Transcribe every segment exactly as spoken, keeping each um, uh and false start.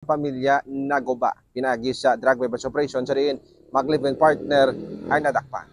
pamilya naguba pinaagi sa drug buy-bust operation sa diin mag-live-in partner ang nadakpan.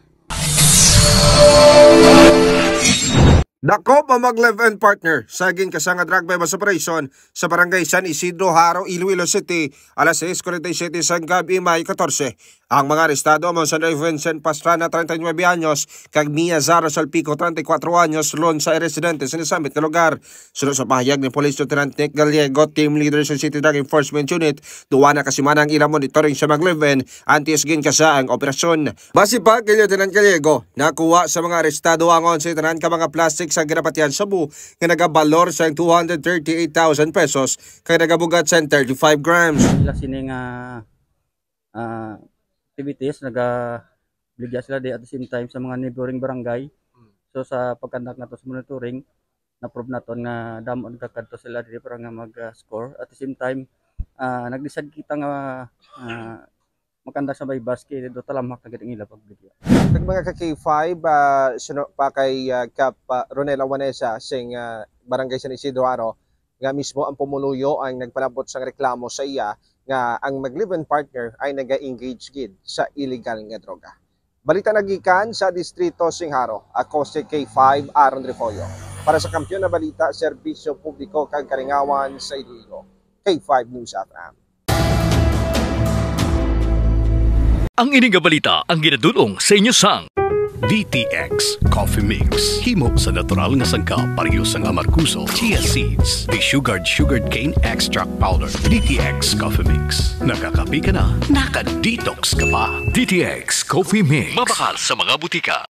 Dakop ang mag-live-in partner sa ginkasa nga drug buy-bust operation sa barangay San Isidro, Jaro, Iloilo City, alas sais cuarenta y siete sang gab-i, May catorce. Ang mga arestado amo si Andre Vincent Pastrana, treinta y nueve anyos, kag Mia Zara Salpico, treinta y cuatro anyos, lon sa residente sa nasambit nga lugar. Suno sa pahayag ni Police Lieutenant Nick Gallego, team leader sa City Drug Enforcement Unit, duwa na ka semana ang ila monitoring sa mag-live-in antes ginkasa ang operasyon. Base pa kay Lieutenant Gallego, nakuha sa mga arestado ang onse tanan ka mga plastic sa ginapatihan shabu nga nagabalor sa two hundred thirty-eight thousand pesos kag nagabugat sa thirty-five grams. Sila sini nga, ah, activities, nagabaligya sila di at the same time sa mga neighboring barangay. So, sa pagkandak nato sa monitoring, na-prove naton nga damo nagakadto sila diri para nga mag-score. At the same time, ah, nag-decide kita nga, ah, makanda sa may baski, do talamhak na gid ang ila pagbaligya. Kag mga ka K five, ah, suno pa kay, ah, Kap, ah, Ronel Awanesa sing, ah, Barangay San Isidro Jaro, nga mismo ang pumuluyo ang nagpalabot sang reklamo sa iya nga ang mag-live-in partner ay naga-engage gid sa illegal nga droga. Balita nagikan sa distrito sing Jaro, ako si K five Aaron Refollo. Para sa Kampiyon na Balita, Serbisyo Publiko kag Kalingawan sa Iloilo, K five News F M. Ang ini nga balita ang ginadul-ong sa inyo sang D T X Coffee Mix. Himo sa natural nga sangkap, pareho sang amargoso, chia seeds, desugared sugarcane extract powder. D T X Coffee Mix. Nakakape ka na, naka-detox ka pa. D T X Coffee Mix. Mabakal sa mga butika.